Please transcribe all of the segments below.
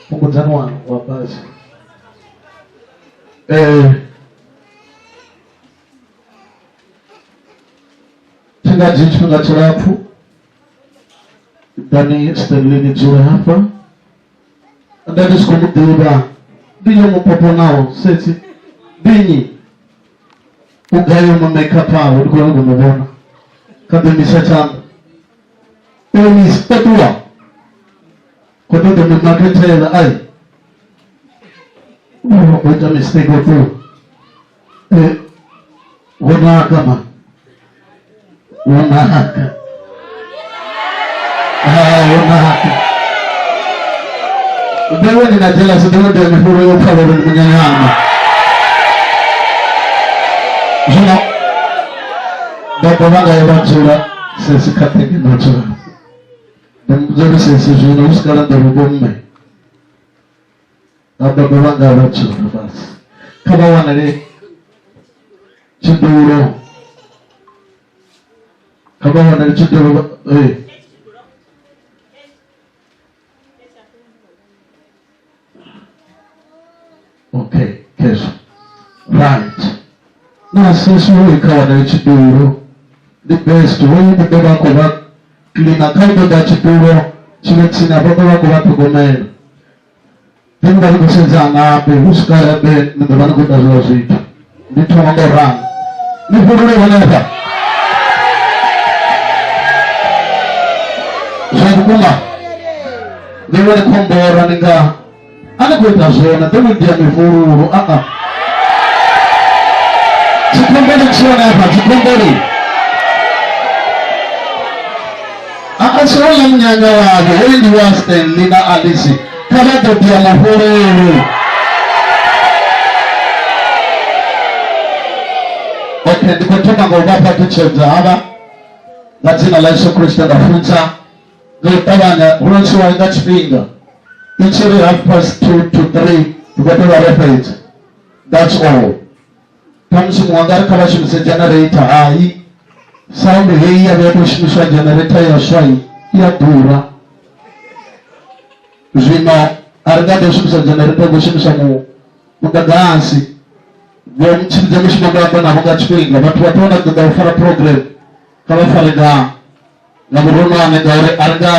Fhungudzani wa basi. Thi nga dzhii tshifhinga tshilapfu. Ḓani Stanley ni dzule hafha. Nda ndi si khou mu ḓivha. Ndi nnyi o mu poponaho setsi? Ndi nnyi? U gai o mu make-upaho? Ndi khou nyanga u mu vhona. Kha ḓo imisa tshanḓa. Eunice, ṱuwa. Khou ṱoḓa u mu makethela. Ai. O ita mistake o ṱuwa. Wo naka man. Wo naka. Wo naka. Mbewe ni na jealousy ḓo ḓo mifhuro yo pfala uri ndi munyanyana. Zwino baba vhanga yo vha dzula sesi kha ṱhenge ndo dzula. Ndi mmbudza uri sesi zwino hu si kale ndo ri vho mme. Vhabebi vhanga vha dzula fhasi kha vha wanele tshidulo kha vha wanele tshidulo ee okay khezwo right na sesi hoyu kha wanele tshidulo ndi best hoyu u ḓo vha khou vha cleaner kha u ḓo ḓa tshidulo tshi vhe tsini hafha ḓo vha khou vha ṱhogomela. Ḓi vha ni khou sedzana habe hu si kale habe ni ḓo vha ni khou ita zwiṅwe zwithu. Ndi thoma nga u ranga. Ni fhindule hanefha. Zwa vhukuma ndi vhone khombora ni nga a ni khou ita zwone ḓo ni dia mifhululu a a. Tshikhombeli tshi hone hafha tshikhombeli. A a si houḽa munyanya wavho hoyu ndi wa Stanley na Alice kha vha ḓo dia mafhululu. Okay, ndi khou thoma nga u vha fhaṱutshedza havha nga dzina ḽa Yesu Kristo nda funza nga u ṱavhanya hu lontshiwa nga tshifhinga i tshi ri 2:30 to 3 ndi khou tea u vha ro fhedza. That's all. Khamusi muṅwe anga ri kha vha shumise generator hai sound heyi ya vhuya tou shumiswa generator ya swa i a ḓura zwino a ri nga ḓo shumisa generator ḓo shumisa mu muḓagasi vho tshimbidza mishumo ndo amba navho nga tshifhinga vhathu vha ṱoḓa ṱoḓa u fara program kha vha fare nga nga vhuronwane ngauri a ri nga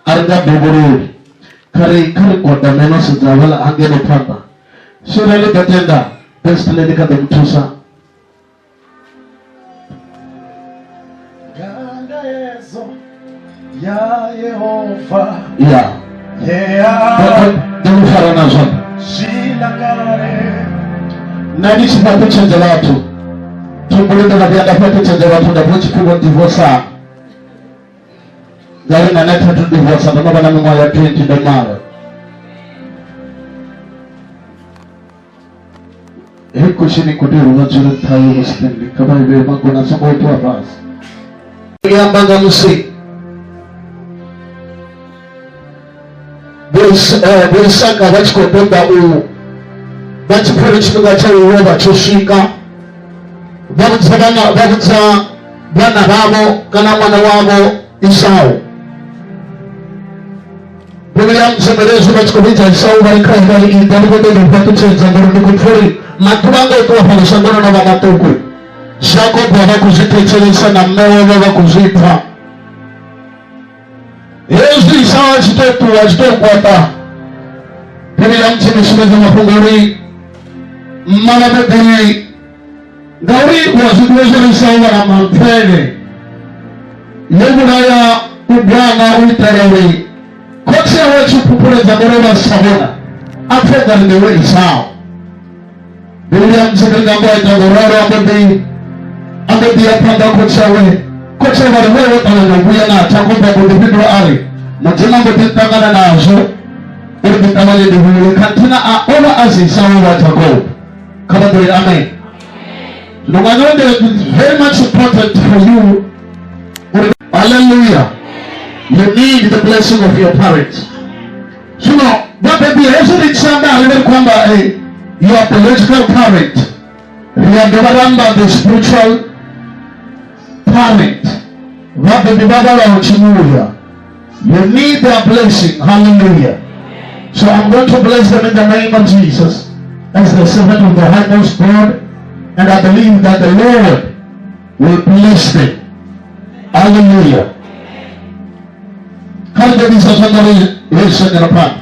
A ri nga dovhololi. Kha ri, kha ri gwadame no sedza havhaḽa hangeno phanḓa. Swira ḽi ḓo tenda, Best Lady kha ḓo mu thusa. Nga ndaedzo ya Yehova Ya. yeah Ḓo mu fara na zwanḓa. zwiḽa kale Nṋe ndi tshi fhaṱutshedza vhathu, thumbuli ndo vha vhuya nda fhaṱutshedza vhathu nda vho tshi pfi vho divosa. Ngauri na nṋe thathu divosa ndo no vha na miṅwaha ya 20 ndo mala. Hei kushini khou tea uri vha dzule nṱha yo vho Stanley kha vha i vhee magona a songo itiwa fhasi. I amba nga musi vho Isaka vha tshi khou ṱoḓa u vha tshi pfha uri tshifhinga tsha u lovha tsho swika vha vhudza vhana vha vhudza vhana vhavho kana ṅwana wavho Esau. Bivhili ya Mudzimu hezwi vha tshi khou vhidza Esau vha ri khae vha ri iḓa ndi khou ṱoḓa u fhaṱutshedza ngauri ndi khou pfha uri maḓuvha anga o ṱuwa fhano shangoni no vha maṱuku. Jakobo vha khou zwi thetshelesa na mme wawe vha khou zwi pfa. Hezwi Esau a tshi tou ṱuwa a tshi tou kwata Bivhili ya Mudzimu i sumbedza mafhungo uri mma vhabebi ngauri wa zwi ḓivha zwo Esau vha na mapfele yo vhulaya kubwana u itela uri khotsi awe a tshi phuphuledza ngori vha si tsha vhona a pfe u nga ri ndiwe Esau. Bivhili ya Mudzimu ri nga mbo ita ngo ralo a mbo ḓi a mbo ḓi ya phanḓa khotsi awe khotsi awe ri wewe ṱavhanya u vhuya na Jakobo a mbo ḓi fhindula a ri Mudzimu a mbo ḓi ṱangana nazwo uri ndi ṱavhanye ndi vhuye khathihi na a o vha a si Esau wa Jakobo kha vha ḓo ri amen. Zwino nga nḓila it's very much important for you uri hallelujah you need the blessing of your parents. Zwino vhabebi hezwi ri tshi amba ri vhe ri khou amba your biological parent ri a dovha ra amba the spiritual parent vhabebi vha vhalaho tshimuya you need their blessing hallelujah. So I'm going to bless them in the name of Jesus as the servant of the highmost God, and I believe that the Lord will bless them. Hallelujah. Kha ri ḓo vhisa zwanḓa ri ri sendela phanḓa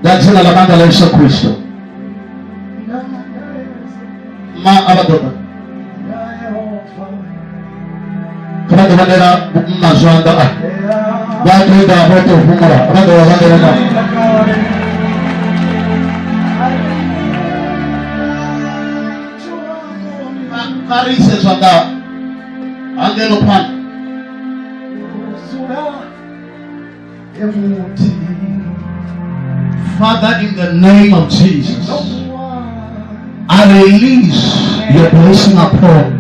nga dzina ḽa maanḓa ḽa Yesu Kristo. Ma a vha ḓo ḓa. Kha vha ḓo vhandela mma zwanḓa a vha ḓo ḓa vho tou fhumula vha ḓo vha vhandela na kha ri ise zwanḓa hangeno phanḓa. Father, in the name of Jesus, I release your blessing upon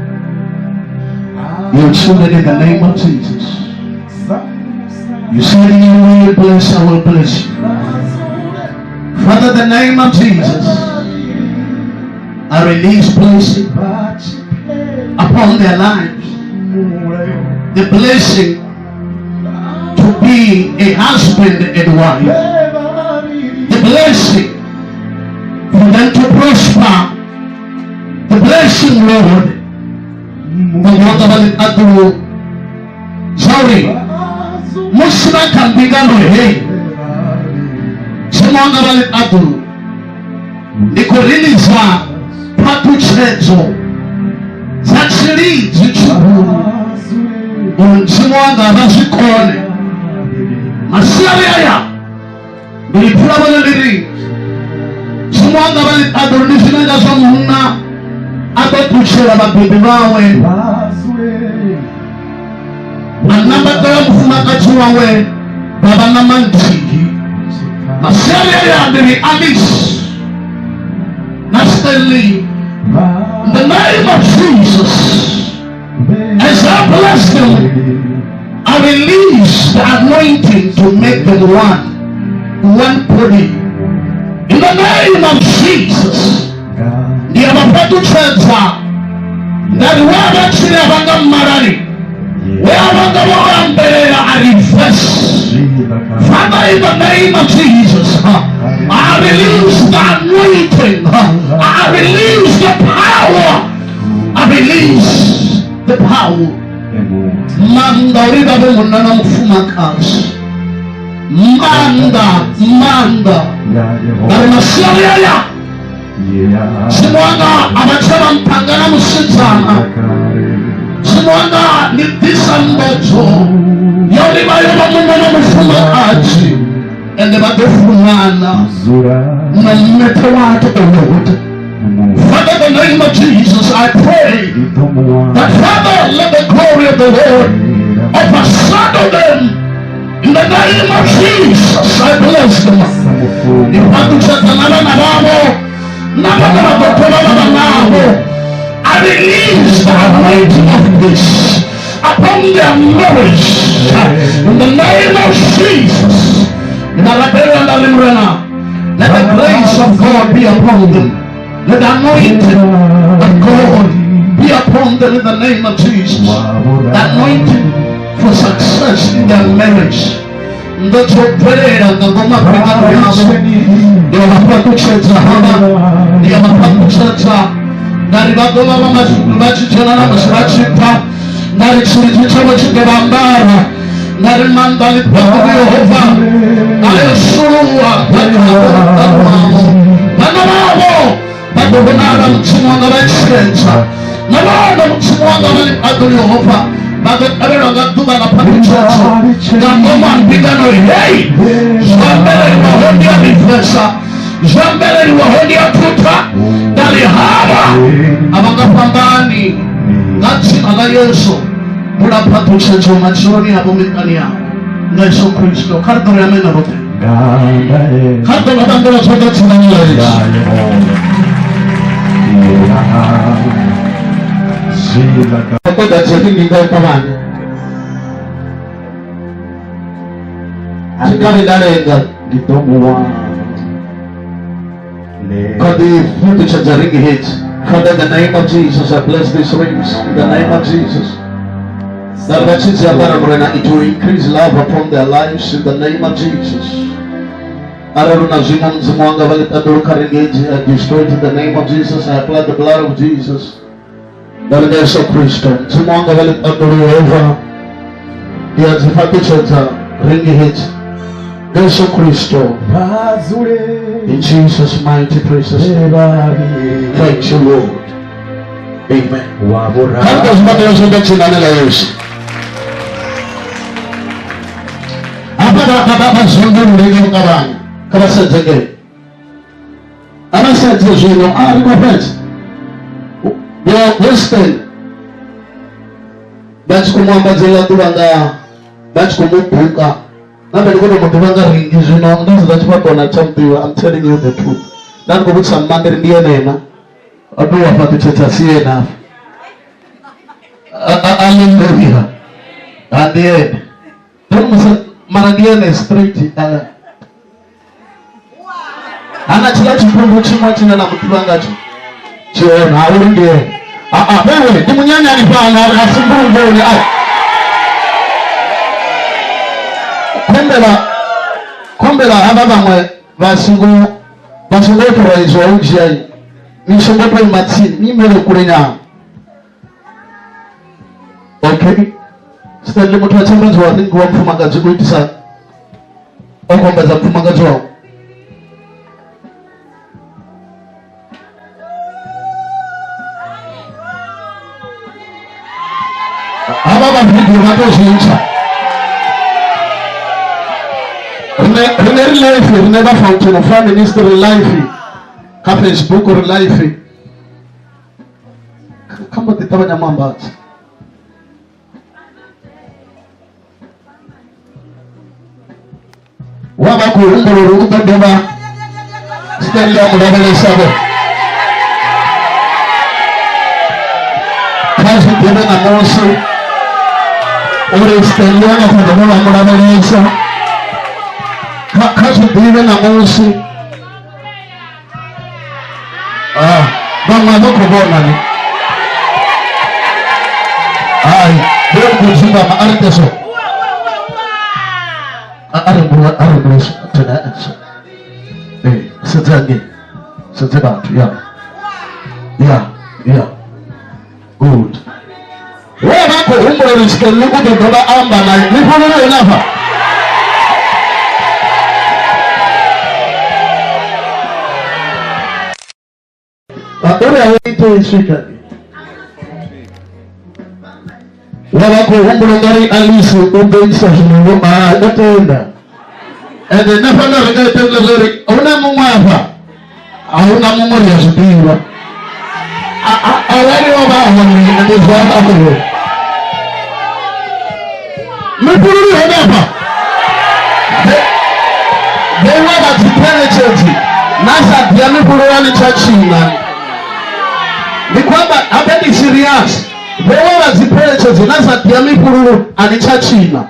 your children in the name of Jesus. You said you will bless, I will bless you. Father, in the name of Jesus, I release blessing upon their lives. The blessing to be a husband and wife. The blessing for them to prosper. The blessing, Lord, vha vha ḽiṱaḓulu zwauri musi vha kha mbingano heyi tshiṅwe nga vha ḽiṱaḓulu ndi khou rilisa phaṱhutshedzo dza tshilidzi tshihulu uri mudzimu wanga vha zwi kone masiari aya ndi ipfi ḽa vhone ḽi ri mudzimu wanga vha ḽiṱaḓulu ndi zwine nga zwa munna a ḓo ṱutshela vhabebi vhawe a nambatela mufumakadzi wawe vha vha ṋama nthihi masiari aya ndi ri Alice na Stanley in the name of Jesus as I bless them I release the anointing to make them one one body in the name of Jesus ndi a vha fhaṱutshedza nda ri we a vha tshile a vha nga mmalani we a vha nga vho ambelela a reverse. Father, in the name of Jesus, I release the anointing. I release the power. I release the power. Maanḓa uri vha vhe munna na mufumakadzi. Maanḓa, maanḓa. Nga ri masiari aya Mudzimu wanga a vha tsha vha muṱhannga na musidzana. Mudzimu wanga ndi ḓisa mbedzo ya uri vha yo vha muṅwe na mufumakadzi ende vha ḓo funana no matter what o Lord. Father, in the name of Jesus, I pray that Father, let the glory of the Lord overshadow them. In the name of Jesus, I bless them. Ndi fhaṱutshedza na vhana vhavho na vhane vha ḓo dovha vha vha navho. I release the anointing of this upon their marriage. In the name of Jesus. Ndi rabela nda ri Murena, let the grace of God be upon them. Let the anointing of God be upon them in the name of Jesus. The anointing for success in their marriage. Ndo tsho bvelela nga ngoma mbingano yavho. Ndi a vha fhaṱutshedza havha. Ndi a vha fhaṱutshedza. Nda ri vha ḓo vha vha mashudu vha tshi dzhena na musi vha tshi bva. Nda ri tshilidzi tshavho tshi ḓo vha ambara. Nda ri maanḓa ḽifhasi Yehova a yo suluwa nga khavho muṱani wavho. Vhana vhavho vha ḓo vhonala Mudzimu wanga vha tshedza na vhana Mudzimu wanga vha ḽiṱaḓulu Yehova vha ḓo ṱavhelwa nga ḓuvha ḽa phaṱhutshedzo nga ngomu ha mbingano heyi. Zwo ambeleliwaho ndi a ḽi zwo ambeleliwaho ndi a thutha nda ri havha a vha nga fhambani nga dzina ḽa Yesu. Bula phaṱhutshedzo matshiloni avho miṱani yavho nga Yesu Kristo. Kha ri ḓo ri amena roṱhe. Kha ri ḓo vha tambela zwoṱhe dzinani ḽa Yesu. Ṱoḓa dziringi nga u ṱavhanya. Thi kale nda lenga. Ndi ḓo mu wana. Kha ḓi fhaṱutshedza ringi hedzi. Father, in the name of Jesus, I bless these rings. In the name of Jesus. That vha tshi dzi ambara Murena, it will increase love upon their lives in the name of Jesus. Arali hu na zwiṅwe Mudzimu wanga vha ḽiṱaḓulu kha ri engage. I destroy it in the name of Jesus. I apply the blood of Jesus. Nga ri nga Yesu Kristo. Mudzimu wanga vha ḽiṱaḓulu Yehova ndi a dzi fhaṱutshedza ringi hedzi. Nga Yesu Kristo. Vha dzule In Jesus' mighty precious vhe name. vhavhili Thank you, Lord. Amen. wa Kha ri vhuraru ḓo zwifhaṱela zwanḓa dzinani ḽa Yesu. Hafha vha zwimbulule nga u ṱavhanya. Kha vha sedze ngei. A vha sedze zwino a ri khou fhedza. Vho Western vha tshi khou mu ambadza ḽa ḓuvha nga vha tshi khou mu buka. Na nṋe ndi khou tou mu ḓivha nga ringi zwino nda sedza tshifhaṱuwo na tsha muḓivha. I'm telling you the truth. Nda ndi khou vhudzisa mma ndi ri ndi ene na. A tou wa fhaṱutshedza si ene hafha. Hallelujah. Ha ndi ene. Ndo musa mara ndi ene straight. Hana tshiḽa tshiphungu tshiṅwe tshine na mu ḓivha ngatsho. Tshi hone ha uri ndi ene. A a wewe ndi munyanyani fhano a si mbulungoni a. Khombela khombela havha vhaṅwe vha songo vha songo authorizwa u dzhia ni songo tou ima tsini ni imele kule nyana. Okay. Stanley muthu a tshimbidzi wa ringi wa mufumakadzi u itisa o kombedza mufumakadzi wawe. Havha vha video vha tou zwi ntsha. Rine ri live, rine vha Fountain of Life Ministry ri live kha Facebook ri live. Kha mbo ḓi ṱavhanya muambadzi. Wa vha khou humbula uri u ḓo dovha Stanley a mu lavhelesa-vho. Kha zwi ḓivhe ṋamusi uri Stanley a nga kha dovha vha mu lavhelesa. Kha zwi ḓivhe ṋamusi. Ah, vhaṅwe a vha khou vhona ni. Hai, ndi khou dzumbama a ri ite so. A ri mbula a ri mbula so tena so. Eh, sedza ngei. Sedza vhathu ya. Ya, ya. Good. We vha khou humbula uri Stanley u ḓo dovha a amba naye. Ni fhulule hone afha. Uri a ite swika. Wa vha khou humbula ungari Alice u ḓo isa zwino a o tenda. Ende nṋe fhano ri nga ita zwa uri hu na muṅwe afha. A hu na muṅwe ri a zwi ḓivha. Arali o vha hone ndi zwa uri mifhululi hone afha. Vhewa vha dzipheletshedzi na sa ḓia mifhululani tsha tshina. Ndi khou amba habe ndi serious. Vhewa vha dzipheletshedzi na sa ḓia mifhululu a ni tsha tshina.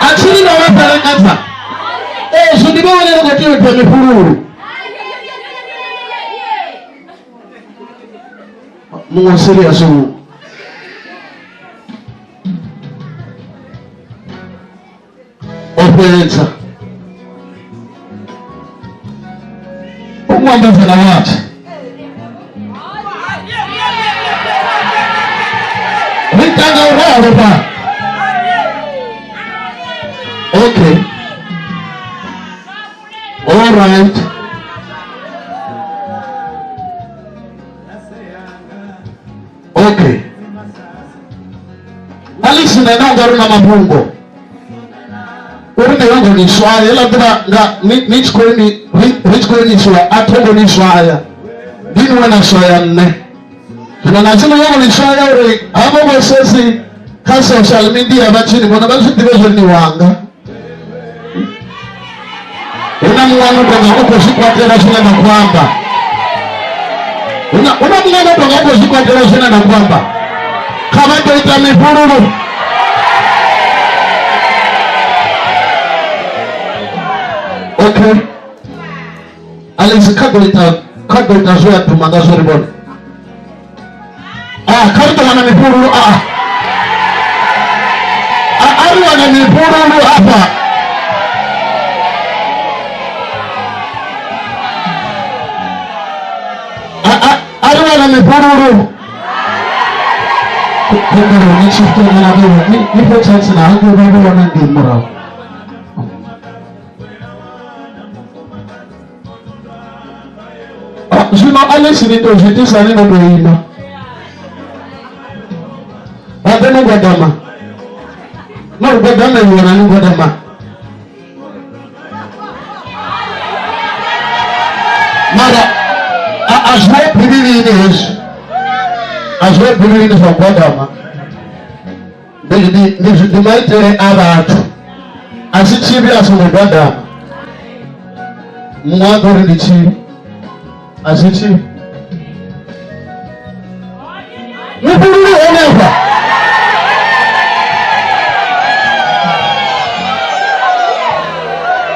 A tshi ri na vha fhelekadza. Ezwo ndi vhone ri khou tea u ita mifhululu. Muṅwe serious u. O fhedza. U mu ambadza na vhathu. Ri ita nga u ralo fhano. Okay. All right. Okay. Alice na ene unga ri na mafhungo uri ni ngo ni swaya heḽa ḓuvha nga ni tshi khou ni ri tshi khou ni swaya a tho ngo ni swaya ndi ni we na swaya nṋe zwino na tsini ngo ni swaya uri havho vho sesi kha social media vha tshi ni vhona vha zwi ḓivhe zwori ni wanga hu na muṅwe ano tonga u khou zwi kwatela zwine nda khou amba hu na muṅwe ano tonga u khou zwi kwatela zwine nda khou amba kha vha tou ita mifhululu okay Alex kha ḓo ita kha ḓo ita zwe a duma ngazwo ri vhone ah kha ri ḓo wana mifhululu ah. A ri wana mifhululu hafha. A ri wana mifhululu. Khumbelo ni tshi ṱongela vheiwa ni fhe chance na hangei vha vho wana ngei murahu. Zwino a ni si ni tou zwi itisa ni no tou ima. Vha ḓe no gwadama. No gwadameliwa na ni gwadama. Mara a zwiho Bivhilini hezwi. A zwiho Bivhilini zwa gwadama. Ndi maitele a vhathu. A si tshivhi a songo gwadama. Muṅwe a ḓo ri ndi tshivhi. A si tshivhi. Mufhululi henefha.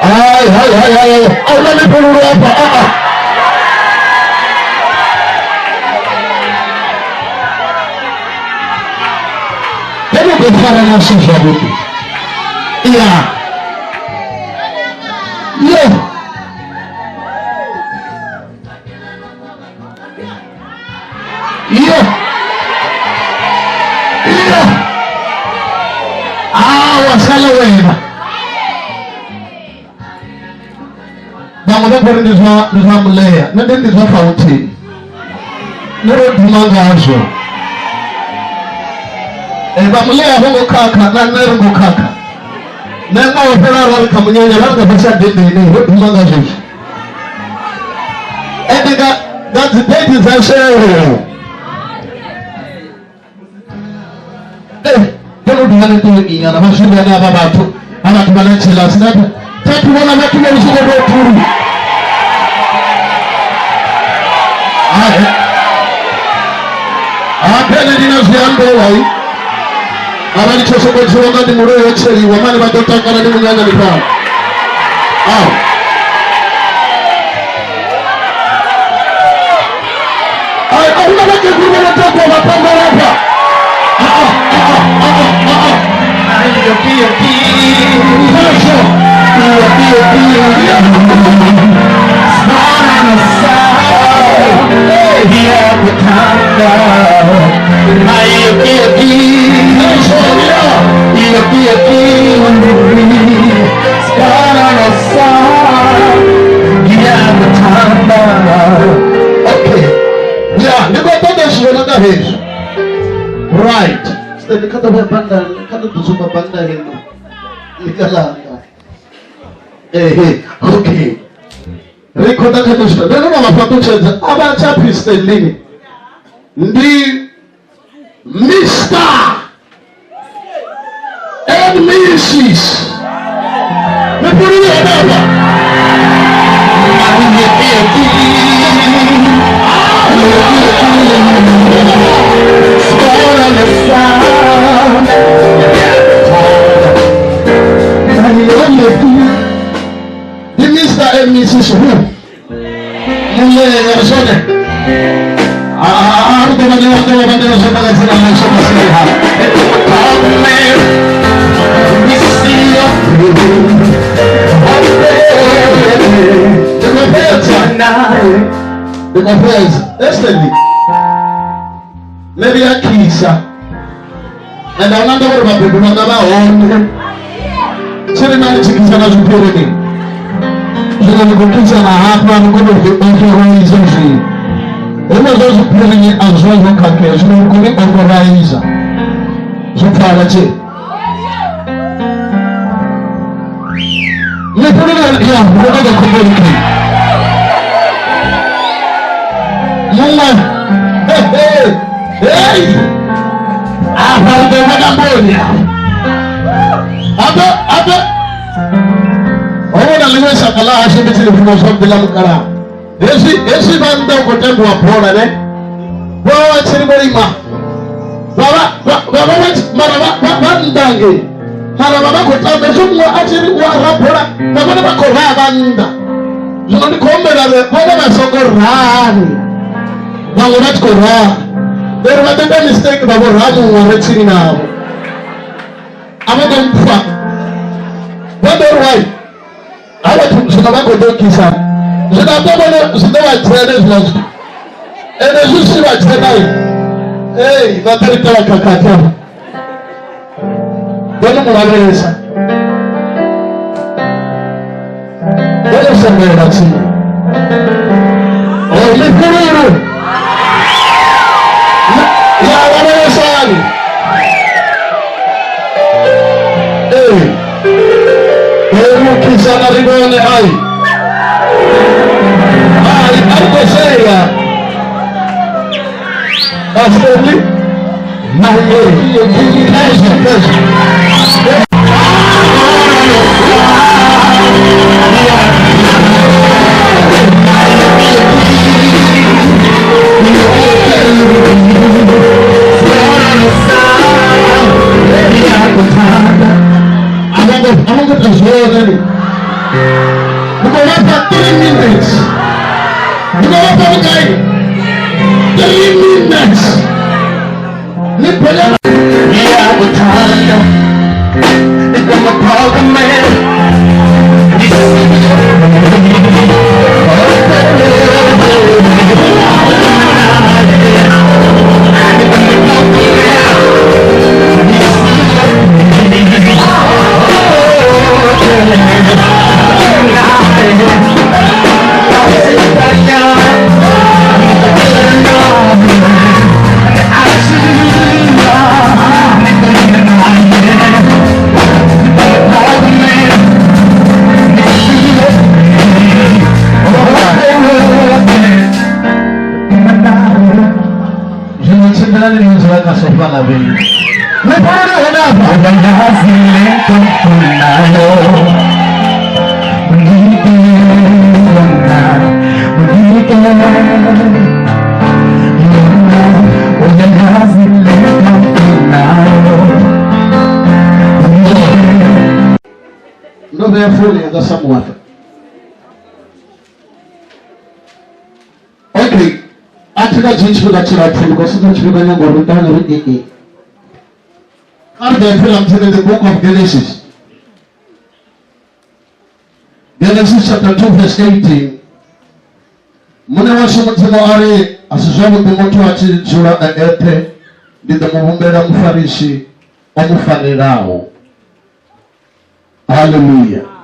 Hai hai hai hai. A huna mifhululu hafha. A a. Vha khou farana zwithu zwavhuḓi. Ya. Yo. Yo. Yo. Ah, wasala wena. Vhaṅwe vha khou ri ndi zwa ndi zwa mulea, nṋe ndi ndi zwa fountain. Nṋe ro duma ngazwo. Vha mulea vho ngo khakha na nṋe ri ngo khakha. Nṋe ṅwaha wo fhela ra ri kha munyanya ra ri nga fhasi ha dendeni ro duma nga zwezwi. Ende nga nga dzi date dza shelo. Ndo no dovha nda tou inyana vha zwi vhona havha vhathu ha vhathu vha na jealous na thathu vhona vhathu vha songo tou thulu. Hai. Habe nṋe ndi na zwiambiwa i. Arali tsho sokou dzhiwa nga ndi muloi wo tsheliwa mani vha ḓo takala ndi munyanyani fhano. Ao. Ai, a huna vhakegulu vho no takuwa vha pambala hafha. Khazwo. Okay. Ya, ndi khou ṱoḓa zwi vhona nga hezwi. Right. Stanley kha ḓo vhea banda, kha ḓo ḓo sumba banda heḽo. Ḽika ḽanga. Ehe, okay. Ri khou ḓa kha ḓo ndo no vha fhaṱutshedza a vha tsha pfi Stanley. Ndi Mr. and Mrs. Mifhululu henefha. Ndi Mr. and Mrs. Who? Muleya zwone. A ri ḓo vha ṋea ḓo vha ṋea zwoṱhe nga dzina ḽa Yesu Masiha. Ndi khou fhedza. Ndi khou fhedza. Stanley. Nṋe ndi a khisa. Ende ahuna ndavha uri vhabebi vhanga vha hone. Tshiri na ni tshi khisa na zwiphirini. Zwino ni khou khisana hafha ni khou tou zwi authorize zwino. Hezwo zwa zwiphirini a zwi zwo khakhea zwino ni khou ni authorize. Zwo pfala tshi. Ni fhulula ya hu ṱoḓa khumbelo khe. Muṅwe. Hey, hey. Hey! Afha ri ḓo vhona mboni afha. Abe abe. Ho vhona ḽiṅwe shaka ḽa hashu ndi tshi ḽi funa zwavhuḓi ḽa mukalaha. Hezwi hezwi vha nnḓa u khou tambiwa bola ne. Vho vha vha tshi ri vho ima. Vha vha vha vha vha vha tshi- mara vha vha vha nnḓa ngei. Mara vha vha khou tamba hezwi muṅwe a tshi ri u a raha bola na vhone vha khou raha vha nnḓa. Zwino ndi khou humbela uri vhone vha songo rahani. Vhaṅwe vha tshi khou raha. Uri vha ḓo ita mistake vha vho raha muṅwe re tsini navho. A vha ḓo mpfara. Zwino vha khou ḓo kisa. Zwino a vhone zwi ḓo vha dzhena hezwiḽa zwithu. Ende zwi si vha dzhena ei vha ḓo itela khakhathi afha. Ḓo ni mu lavhelesa. Ḓo ni sendela tsini. Oh, mifhululu. Ya lavhelesani. Ee. Lukisana ri vhone ai. Ai, a ri khou sea. Aseli. Pleasure, pleasure. Amango tazwona ni. Ndikovapa 3 minutes. Ndikovapa mukai. 3 minutes. Nibhonyana. Ngiyakuthanda Ngikumaphakamela Zwino tshimbilani ni dzula kha sofa ḽa vhei. Mifhululu hone afha. Uyayazi lento unayo Unike yona Unike yona Uyayazi lento unayo Unike Ndo vhea foni yanga somewhere. Okay. A thi nga dzhii tshifhinga tshilapfu ndi khou sedza tshifhinga nyago uri ṱavhanye ri ee. Kha ri ḓe pfi ḽa Mudzimu in the book of Genesis. Genesis chapter 2 verse 18. Muṋe washu Mudzimu a ri a si zwavhuḓi muthu a tshi dzula e eṱhe, ndi ḓo mu vhumbela mufarisi o mu fanelaho. Haleluya.